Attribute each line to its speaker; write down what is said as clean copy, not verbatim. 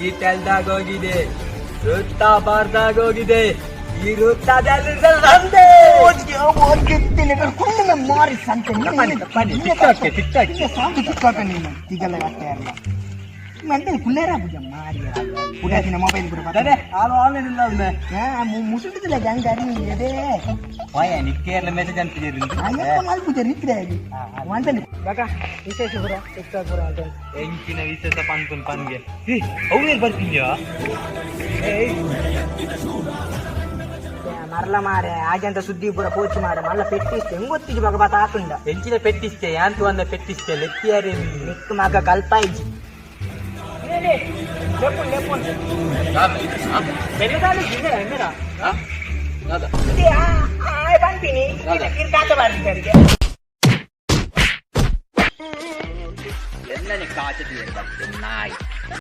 Speaker 1: ಈ ತೆಲ್ದಾಗೋಗಿದೆ, ವೃತ್ತ ಬಾರ್ದಾಗೋಗಿದೆ, ಈ ವೃತ್ತದಲ್ಲಿ ನಂದೇ.
Speaker 2: ಮಾರಿ ಸಂತೆ.
Speaker 1: TikTok, TikTok.
Speaker 2: ತಿಗಲ್ಲ ಮಂತೆ ಕುಲ್ಲೇರ ಪೂಜ ಮಾರಿ ಪುಟಾಕಿನ ಮೊಬೈಲ್ ಕೂಡ.
Speaker 1: ಅದೇ ಆರು ಆನ್ಲೈನ್ ಇಲ್ಲ ಒಮ್ಮೆ.
Speaker 2: ಮುಸುಂಟುದಿಲ್ಲ ಗ್ಯಾಂಗ್ ಗಾಡಿ ಎದೆ.
Speaker 1: ವಾಯ ನಿಕ್ಕೇರ್ಲ ಮೆಸೇಜ್ ಅನ್ಪಿದ್ದೀರಿ.
Speaker 2: ಅಯ್ಯಪ್ಪ ಮಲ್ಪುಜ ನಿಕ್ರೆ ಮಂತಲ್ಲಿ ಬಾಕ ವಿಶೇಷ ಪುರ ಟಿಕ್ಟಾಕ್ ಪುರ ಅಂತ.
Speaker 1: ಎಂಚಿನ ವಿಶೇಷ ಪನ್ಪುನ್ ಪನ್ಗೆ ಅವ್ರು ಬರ್ತಿದ್ಯಾ?
Speaker 2: ಮರಲ ಮಾರೆ ಹಾಗೆಂತ ಸುದ್ದಿ ಪೂರ ಪೋಚು ಮಾರೆ ಮಲ್ಲ ಪೆಟ್ಟಿస్తే ಹೆಂಗ್ ಗೊತ್ತಿಜು ಬಾಗ ಬಾತ ಹಾಕುಂಡ.
Speaker 1: ಎಂಚಿನ ಪೆಟ್ಟಿಸ್ತೆ ಯಾಂತು ಅಂದ ಪೆಟ್ಟಿಸ್ತೆ ಲೆಕ್ಕಿಯಾರೆ.
Speaker 2: ನಿಕ್ ಮಗ ಕಲ್ಪಾಯಿಜಿ. ಪನ್ಪಿನಿ ಕಿರ್ಕಾತ ಬಾರ್ದಿಗೆ.
Speaker 1: ಎನ್ನನೆ ಕಾಚತಿ ನಾಯಿ.